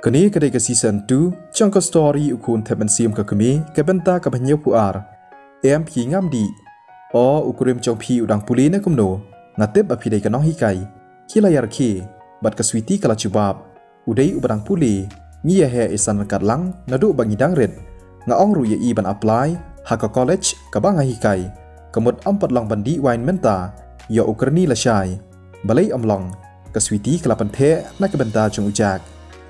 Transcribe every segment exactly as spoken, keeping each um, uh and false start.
Kane ka dei ka season two jong ka story U Khun Thep Mynsiem ka Kmie, ka bynta kaba hynñiewphew ar. Em phi ngam dih? O, u kurim jong phi u dang pule ne kumno? Nga tip ba phi dei ka nonghikai. Ki la ïakhih, bad ka Sweety ka la jubab: U dei uba dang pule, ngi ïa heh ïasan ryngkat lang naduh ba ngi dang rit. Nga ong ruh ïa i ban apply ha ka college kaba nga hikai. Ka mut ym pat long ban dih wine mynta, ïoh u kyrni lashai. Balei ym long? Ka Sweety ka la pyntheh na ka bynta jong u Jack.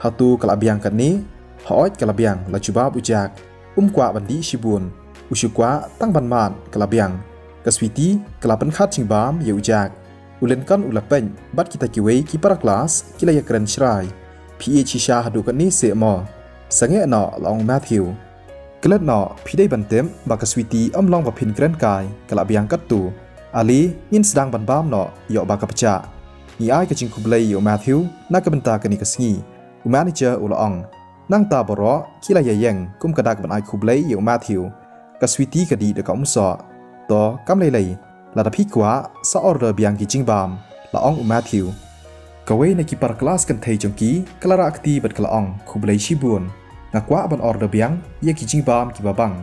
Hato ka la biang katne? Hooid ka la biang, la jubab u Jack. Um kwah ban dih shibun. U shu kwah tang ban mad, ka la biang. Ka Sweety ka la pynkhat jingbam ïa u Jack. U Lincoln u la peit bad kita kiwei ki para klas ki la ïakren shrai. Phi ïeit shisha haduh katne seh mo? Sangeh noh, la ong u Matthew. Klet noh, phi dei ban tip ba ka Sweety ym long ba phin kren kai, ka la biang katto. Ale, ngin sdang ban bam noh, ïoh ba ka pyrshah. Ngi ai ka jingkhublei ïa u Matthew na ka bynta kane ka sngi. U manager u la ong. Nangta baroh ki la ïaïeng kum ka dak ban ai khublei ïa u Matthew. Ka Sweety ka dih da ka umsoh. To, kam lei lei, lada phi kwah, sa order biang ki jingbam, la ong u Matthew. Kawei na ki para klas kynthei jong ki ka la rah kti bad ka la ong: Khublei shibun. Nga kwah ban order biang ïa ki jingbam kiba bang.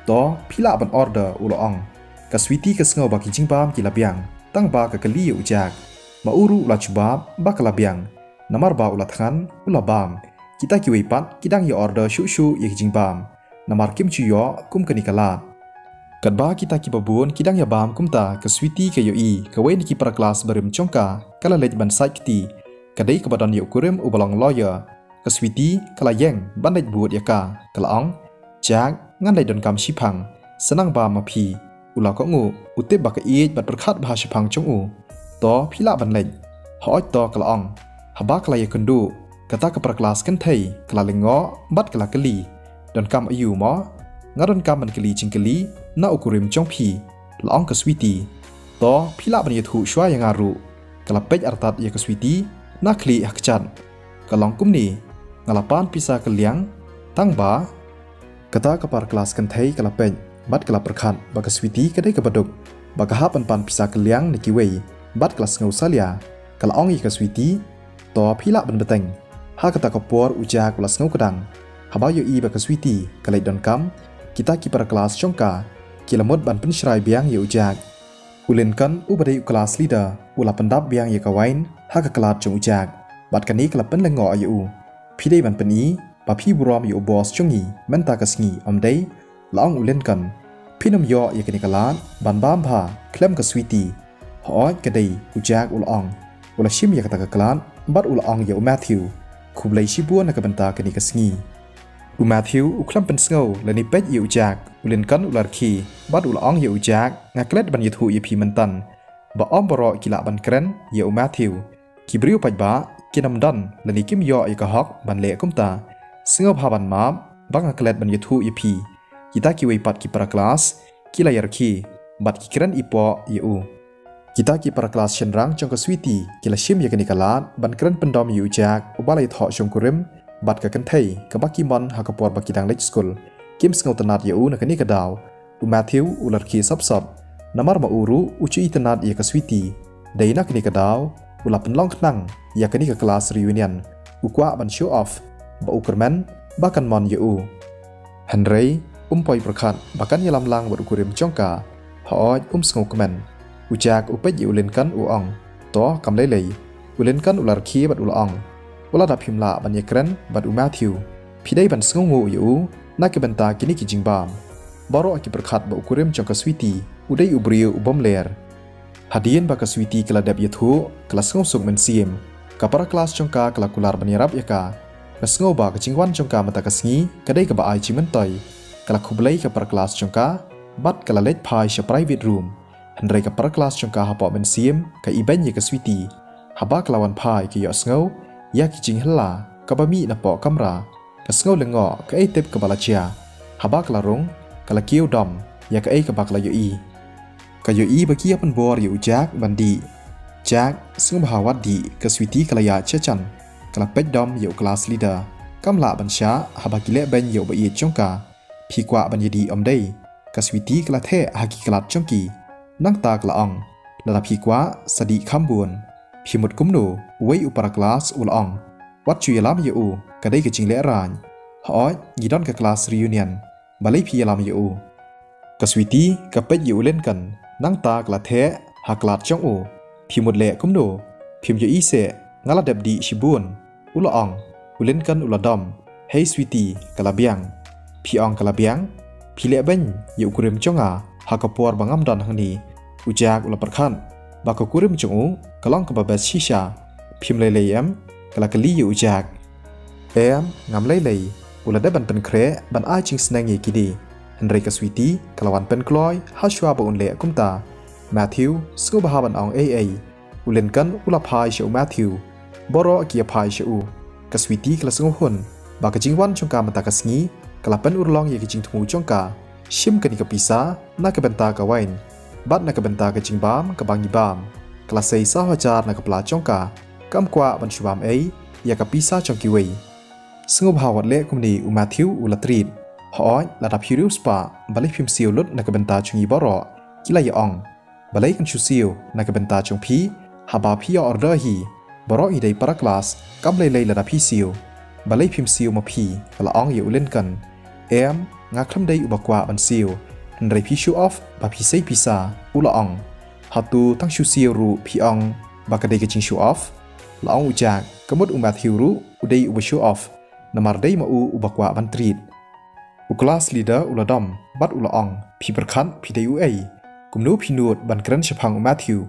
To, phi lah ban order, u la ong. Ka Sweety ka sngew ba ki jingbam ki la biang, tang ba ka kylli ïa u Jack. Ma u ruh u la jubab ba ka la biang. Namar ba u la thngan, u la bam. Kita kiwei pat ki dang ïa order shuh shuh ïa ki jingbam, namar kim ju ïoh kum kane ka lad. Katba kita kiba bun ki dang ïa bam kumta, ka Sweety ka ïohi kawei na ki para klas barim jong ka ka la leit ban sait kti. Ka dei kaba don ïa u kurim uba long lawyer. Ka Sweety ka la ïeng ban leit bud ïa ka, ka la ong: Jack, ngan leit donkam shiphang, sa nang bam ma phi. U la kohnguh, u tip ba ka ïeit bad pyrkhat bha shaphang jong u. To, phi lah ban leit. Hooid to, ka la ong. Haba ka la ïakynduh, kata ka para klas kynthei ka la lyngngoh bad ka la kylli: Donkam aiu mo? Nga donkam ban kylli jingkylli na u kurim jong phi, la ong ka Sweety. To, phi lah ban ïathuh shuwa ïa nga ruh. Ka la peit artat ïa ka Sweety na khlieh ha kjat. Ka la ong kumne: Nga la pan pisa kylliang, tang ba. Kata ka para klas kynthei ka la peit bad ka la pyrkhat ba ka Sweety ka dei kaba duk, ba ka hap ban pan pisa kylliang na kiwei, bad ka la sngew salia. Ka la ong ïa ka Sweety: To, phi lah ban bteng. Ha kata ka por u Jack u la sngew kdang. Haba ïohi ba ka Sweety ka leit donkam, kita ki para klas jong ka ki la mut ban pynshrai biang ïa u Jack. U Lincoln uba dei u class leader u la pyndap biang ïa ka wine ha ka klat jong u Jack, bad kane ka la pynlyngngoh ïa u. Phi dei ban pyni ba phi burom ïa u boss jong ngi mynta ka sngi, ym dei? La ong u Lincoln. Phin ym ïoh ïa kane ka lad ban bam bha khlem ka Sweety. Hooid ka dei, u Jack u la ong. U la shim ïa kata ka klat bad u la ong ïa u Matthew: Khublei shibun na ka bynta kane ka sngi. U Matthew u khlem pynsngew lane peit ïa u Jack. U Lincoln u la rkhie bad u la ong ïa u Jack: Nga klet ban ïathuh ïa phi mynta ba ym baroh ki lah ban kren ïa u Matthew. Ki briew paidbah kin ym don lane kim ïoh ïa ka hok ban leh kumta. Sngewbha ban map ba nga klet ban ïathuh ïa phi. Kita kiwei pat ki para klas ki la ïarkhie bad ki kren ipoh ïa u. Kita ki para klas shynrang jong ka Sweety ki la shim ïa kane ka lad ban kren pyndom ïa u Jack uba la ïathoh shongkurim bad ka kynthei kaba ki mon ha ka por ba ki dang leit skul. Kim sngewtynnad ïa u na kane ka daw. U Matthew u la rkhie sop sop namar ma u ruh u ju itynnad ïa ka Sweety. Dei na kane ka daw u la pynlong khnang ïa kane ka class reunion. U kwah ban show off ba u kyrmen ba kan mon ïa u. Hynrei um poi pyrkhat ba kan ïalam lang bad u kurim jong ka. Hooid, um sngewkmen. U Jack u peit ïa u Lincoln u ong: To, kam lei lei. U Lincoln u la rkhie bad u la ong: Wat lada phim lah ban ïakren bad u Matthew, phi dei ban sngewnguh ïa u na ka bynta kine ki jingbam. Baroh ki pyrkhat ba u kurim jong ka Sweety u dei u briew u bym ler. Hadien ba ka Sweety ka la dep ïathuh, ka la sngewsuk mynsiem. Ka para klas jong ka ka la kular ban ïarap ïa ka. Ka sngew ba ka jingwan jong ka mynta ka sngi ka dei kaba ai jingmyntoi. Ka la khublei ka para klas jong ka bad ka la leit phai sha private room. Hynrei ka para klas jong ka hapoh mynsiem ka ibeiñ ïa ka Sweety. Haba ka la wan phai ka ïohsngew ïa ki jinghylla kaba mih napoh kamra. Ka sngew lyngngoh kaei tip kaba la jia. Haba ka la rung, ka la kiew dom ïa kaei kaba ka la ïohi. Ka ïohi ba ki ïa pynbor ïa u Jack ban dih. Jack, sngewbha wat dih, ka Sweety ka la ïaid sha jan. Ka la peit dom ïa u class leader. Kam lah ban shah haba ki leh beiñ ïa u ba ïeit jong ka. Phi kwah ban ïadih ym dei? Ka Sweety ka la theh ha ki klat jong ki. Nangta ka la ong: Lada phi kwah, sa dih kham bun. Phi mut kumno? Uwei u para klas u la ong. Wat ju ïalam ïa u, ka dei ka jingleh rain. Hooid, ngi don ka class reunion. Balei phi ïalam ïa u? Ka Sweety ka peit ïa u Lincoln, nangta ka la theh ha khlad jong u. Phi mut leh kumno? Phim ïohi seh, nga la dep dih shibun, u la ong. U Lincoln u la dom. Hei Sweety, ka la biang. Phi ong ka la biang? Phi leh beiñ ïa u kurim jong nga ha ka por ba ngam don hangne. U Jack u la pyrkhat ba ka kurim jong u ka long kaba best shisha. Phim lei lei em? Ka la kylli ïa u Jack. Em, ngam lei lei. U la dep ban pynkhreh ban ai jingsneng ïa kine. Hynrei ka Sweety ka la wan pynkloi ha shuwa ba un leh kumta. Matthew, sngewbha ban ong ei ei. U Lincoln u la phai sha u Matthew. Baroh ki ïa phai sha u. Ka Sweety ka la sngewhun ba ka jingwan jong ka mynta ka sngi ka la pynurlong ïa ka jingthmu jong ka. Shim kane ka pisa na ka bynta ka wain bad na ka bynta ka jingbam kaba ngi bam. Ka la sei saw hajar na ka pla jong ka. Kam kwah ban shu bam ei ïa ka pisa jong kiwei. Sngewbha wat leh kumne, u Matthew u la treat. Hooid, lada phi riewspah, balei phim siew lut na ka bynta jong ngi baroh? Ki la ïa ong. Balei kan shu siew na ka bynta jong phi haba phi ïa order hi? Baroh ngi dei para klas, kam lei lei lada phi siew. Balei phim siew ma phi? Ka la ong ïa u Lincoln. Em, nga khlem dei uba kwah ban siew. Hynrei phi show off ba phi sei pisa, u la ong. Hato tang shu siew ruh phi ong ba ka dei ka jingshow off? La ong u Jack. Ka mut u Matthew ruh u dei uba show off, namar dei ma u uba kwah ban treat. U class leader u la dom bad u la ong. Phi pyrkhat phi dei uei? Kumno phi nud ban kren shaphang u Matthew?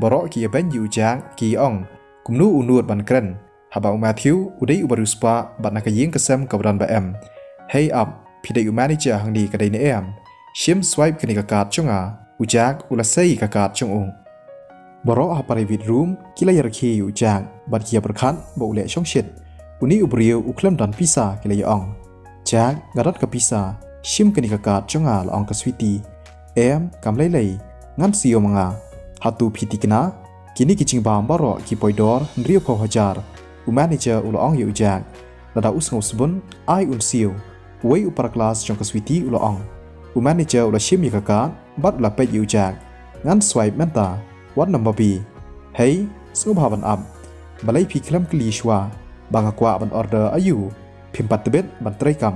Baroh ki ïa beiñ ïa u Jack, ki ïa ong. Kumno u nud ban kren haba u Matthew u dei uba riewspah bad na ka ïing ka sem kaba don ba em? Hei ap, phi dei u manager hangne ka dei ne em? Shim swipe kane ka card jong nga. U Jack u la sei ka card jong u. Baroh ha private room ki la ïa rakhe ïa u Jack bad ki ïa pyrkhat ba u leh shongshit. Une u briew u khlem don pisa, ki la ïa ong. Jack, nga don ka pisa. Shim kane ka card jong nga, la ong ka Sweety. Em, kam lei lei, ngan siew ma nga. Hato phi thikna? Kine ki jingbam baroh ki poi dor hynriewphew hajar. U manager u la ong ïa u Jack. Lada u sngewsbun, ai un siew. Uwei u para klas jong ka Sweety u la ong. U manager u la shim ïa ka card bad u la peit ïa u Jack. Ngan swipe mynta. Wat nang babe. Hei, sngewbha ban ap. Balei phi khlem kylli shuwa ba nga kwah ban order aïu? Phim pat tbit ban treikam.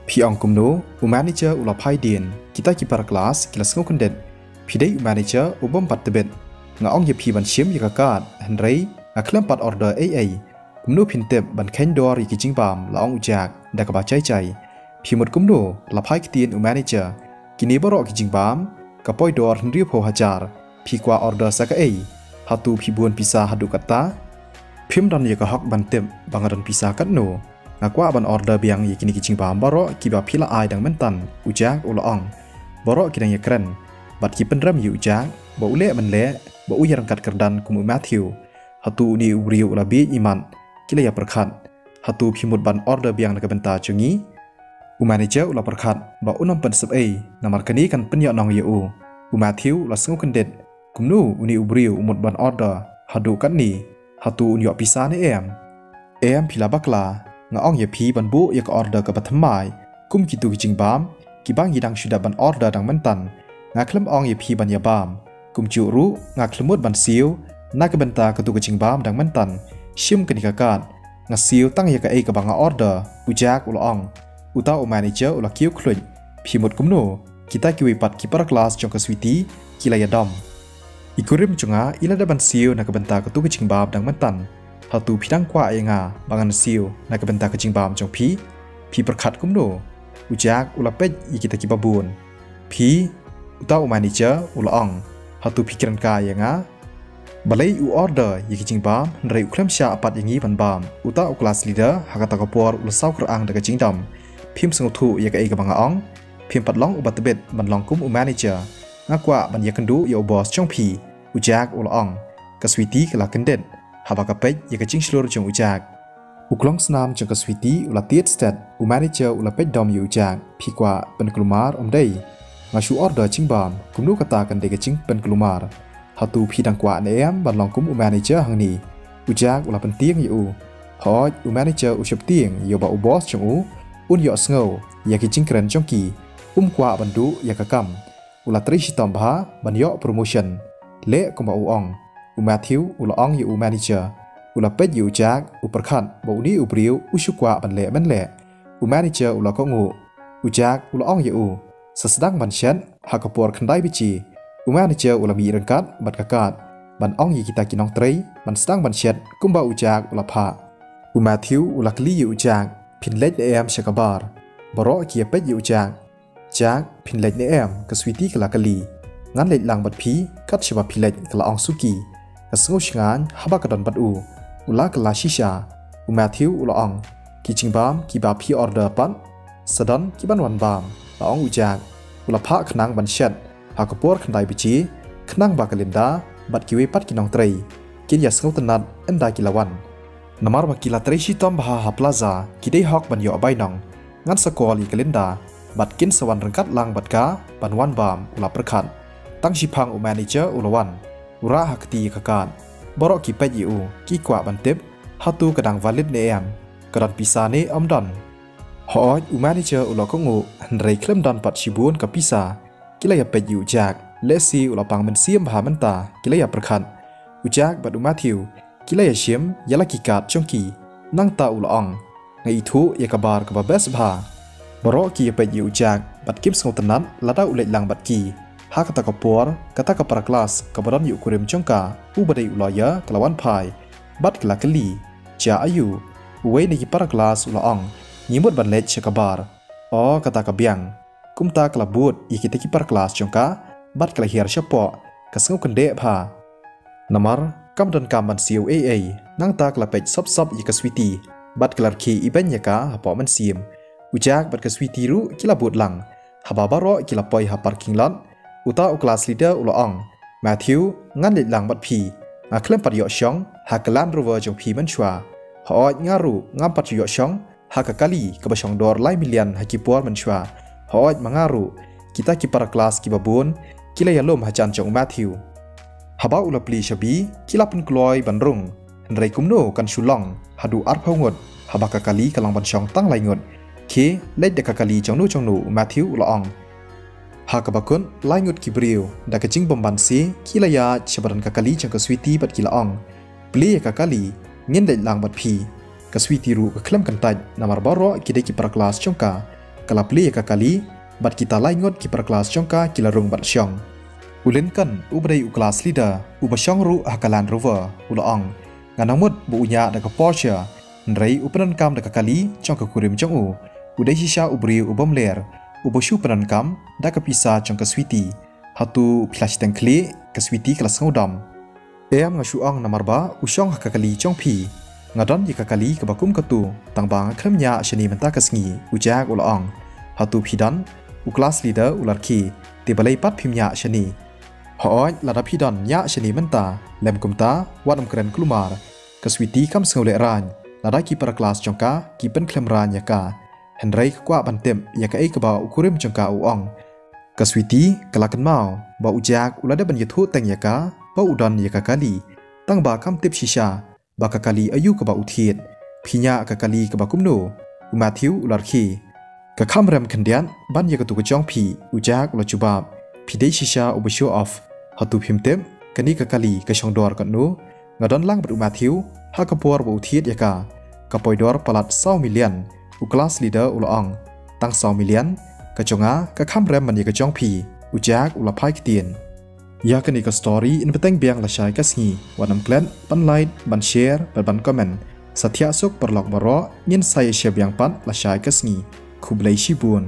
Phi ong kumno? U manager u la phai dien. Kita ki para klas ki la sngewkyndit. Phi dei u manager u bym pat tbit. Nga ong ïa phi ban shim ïa ka card, hynrei nga khlem pat order ei ei. Kumno phin tip ban kheiñ dor ïa ki jingbam, la ong u Jack da kaba jai jai. Phi mut kumno? La phai ktien u manager. Kine baroh ki jingbam ka poi dor hynriewphew hajar. Phi kwah order sa kaei? Hato phi bun pisa haduh katta? Phim don ïa ka hok ban tip ba nga don pisa katno. Nga kwah ban order biang ïa kine ki jingbam baroh kiba phi la ai dang mynta, u Jack u la ong. Baroh ki dang ïa kren bad ki pynrem ïa u Jack ba u leh ban leh, ba u ïa ryngkat kyrdan kum u Matthew. Hato une u briew u la bieit imat? Ki la ïa pyrkhat. Hato phi mut ban order biang na ka bynta jong ngi? U manager u la pyrkhat ba un ym pynsep ei, namar kane kan pynïohnong ïa u. U Matthew u la sngewkyndit. Kumno une u briew u mut ban order haduh katne? Hato un ïoh pisa ne em? Em, phi la bakla. Nga ong ïa phi ban buh ïa ka order kaba thymmai kum kito ki jingbam kiba ngi dang shu dep ban order dang mynta. Nga khlem ong ïa phi ban ïa bam. Kumjuh ruh nga khlem mut ban siew na ka bynta kato ka jingbam dang mynta. Shim kane ka card. Nga siew tang ïa kaei kaba nga order, u Jack u la ong. Uta u manager u la kiew khluit. Phi mut kumno? Kita kiwei pat ki para klas jong ka Sweety ki la ïa dom. I kurim jong nga i la dep ban siew na ka bynta kato ka jingbam dang mynta. Hato phi dang kwah ïa nga ba ngan siew na ka bynta ka jingbam jong phi? Phi pyrkhat kumno? U Jack u la peit ïa kita kiba bun. Phi, uta u manager u la ong. Hato phi kren kai ïa nga? Balei u order ïa ki jingbam hynrei u khlem shah pat ïa ngi ban bam? Uta u class leader ha kata ka por u la saw kyrang da ka jingdom. Phim sngewthuh ïa kaei kaba nga ong? Phim pat long uba tbit ban long kum u manager. Nga kwah ban ïakynduh ïa u boss jong phi, u Jack u la ong. Ka Sweety ka la kyndit haba ka peit ïa ka jingshlur jong u Jack. U klong snam jong ka Sweety u la tied stet, u manager u la peit dom ïa u Jack. Phi kwah pynkulmar? Ym dei. Nga shu order jingbam, kumno kata kan dei ka jingpynkulmar? Hato phi dang kwah ne em ban long kum u manager hangne? U Jack u la pyntieng ïa u. Hooid, u manager u sheptieng ïa ba u boss jong u un ïohsngew ïa ki jingkren jong ki. Um kwah ban duh ïa ka kam. U la trei shitom bha ban ïoh promotion. Leh kumba u ong. U Matthew u la ong ïa u manager. U la peit ïa u Jack, u pyrkhat ba une u briew u shu kwah ban leh mynleh. U manager u la kohnguh. U Jack u la ong ïa u, sa sdang ban shet ha ka por khyndai baje. U manager u la mih ryngkat bad ka card ban ong ïa kita ki nongtrei ban sdang ban shet kumba u Jack u la phah. U Matthew u la kylli ïa u Jack, phin leit ne em sha ka bar? Baroh ki ïa peit ïa u Jack. Jack, phin leit ne em? Ka Sweety ka la kylli. Ngan leit lang bad phi, kat shaba phi leit, ka la ong suki. Ka sngew shngaiñ haba ka don bad u. U la kylla shisha. U Matthew u la ong, ki jingbam kiba phi order pat sa don ki ban wan bam, la ong u Jack. U la phah khnang ban shet ha ka por khyndai baje, khnang ba ka Linda bad kiwei pat ki nongtrei kin ïa sngewtynnat ynda ki la wan. Namar ba ki la trei shitom bha ha plaza, ki dei hok ban ïoh bainong. Ngan sa call ïa ka Linda bad kin sa wan ryngkat lang bad ka ban wan bam, u la pyrkhat. Tang shiphang u manager u la wan. U rah ha kti ïa ka card. Baroh ki peit ïa u, ki kwah ban tip, hato ka dang valid ne em? Ka don pisa ne ym don? Hooid, u manager u la kohnguh, hynrei khlem don pat shibun ka pisa. Ki la ïa peit ïa u Jack. Lehse u la pang mynsiem bha mynta, ki la ïa pyrkhat. U Jack bad u Matthew ki la ïa shim ïa la ki card jong ki. Nangta u la ong, nga ithuh ïa ka bar kaba best bha. Baroh ki ïa peit ïa u Jack bad kim sngewtynnat lada u leit lang bad ki. Ha kata ka por, kata ka para klas kaba don ïa u kurim jong ka, uba dei u lawyer, ka la wan phai bad ka la kylli, jia aïu? Uwei na ki para klas u la ong, ngi mut ban leit sha ka bar. O, kata ka biang. Kumta ka la bud ïa kita ki para klas jong ka bad ka la hiar shapoh, ka sngew kyndeh bha. Namar kam don kam ban siew ei ei, nangta ka la peit sop sop ïa ka Sweety bad ka la rkhie ibeiñ ïa ka hapoh mynsiem. U Jack bad ka Sweety ruh ki la bud lang. Haba baroh ki la poi ha parking lot, uta u class leader u la ong, Matthew, ngan leit lang bad phi. Nga khlem pat ïoh shong ha ka Land Rover jong phi mynshuwa. Hooid, nga ruh ngam pat ïoh shong ha ka kali kaba shong dor lai million ha ki por mynshuwa. Hooid, ma nga ruh. Kita ki para klas kiba bun ki la ïalum hajan jong u Matthew. Haba u la plie shabi, ki la pynkloi ban rung. Hynrei kumno kan shu long haduh arphew ngut, haba ka kali ka long ban shong tang lai ngut? Khie, leit da ka kali jongno jongno, u Matthew u la ong. Ha kaba kut, lai ngut ki briew da ka jingbymbanse ki la ïaid sha ba don ka kali jong ka Sweety bad ki la ong, plie ïa ka kali, ngin leit lang bad phi. Ka Sweety ruh ka khlem kyntait, namar baroh ki dei ki para klas jong ka. Ka la plie ïa ka kali bad kita lai ngut ki para klas jong ka ki la rung ban shong. U Lincoln, uba dei u class leader, uba shong ruh ha ka Land Rover, u la ong, nga nang mut ba u ñiah da ka Porsche, hynrei u pyndonkam da ka kali jong ka kurim jong u. U dei shisha u briew u bym ler, uba shu pyndonkam da ka pisa jong ka Sweety. Hato phi la shiteng khlieh? Ka Sweety ka la sngewdom. Em, nga shu ong namar ba u shong ha ka kali jong phi. Nga don ïa ka kali kaba kum katu, tang ba nga khlem ñiah shane mynta ka sngi, u Jack u la ong. Hato phi don? U class leader u la rkhie. Te balei pat phim ñiah shane? Hooid, lada phi don, ñiah shane mynta. Lym kumta, wat nym kren kulmar. Ka Sweety kam sngewlehraiñ lada ki para klas jong ka ki pynkhlem raiñ ïa ka. Hynrei ka kwah ban tip ïa kaei kaba u kurim jong ka u ong. Ka Sweety ka la kynmaw ba u Jack u la dep ban ïathuh teng ïa ka ba u don ïa ka kali, tang ba kam tip shisha ba ka kali aïu kaba u thied. Phi ñiah ka kali kaba kumno? U Matthew u la rkhie. Ka kham rem khyndiat ban ïa katu ka jong phi, u Jack u la jubab. Phi dei shisha uba show off. Hato phim tip kane ka kali ka shong dor katno? Nga don lang bad u Matthew ha ka por ba u thied ïa ka. Ka poi dor palat saw million. U class leader u la ong. Tang saw million? Ka jong nga ka kham rem ban ïa ka jong phi, u Jack u la phai ktien. Ïa kane ka story yn bteng biang lashai ka sngi. Wat nym klet ban like, ban share bad ban comment. Sa thiah suk paralok baroh, ngin sa ïashem biang pat lashai ka sngi. Khublei shibun.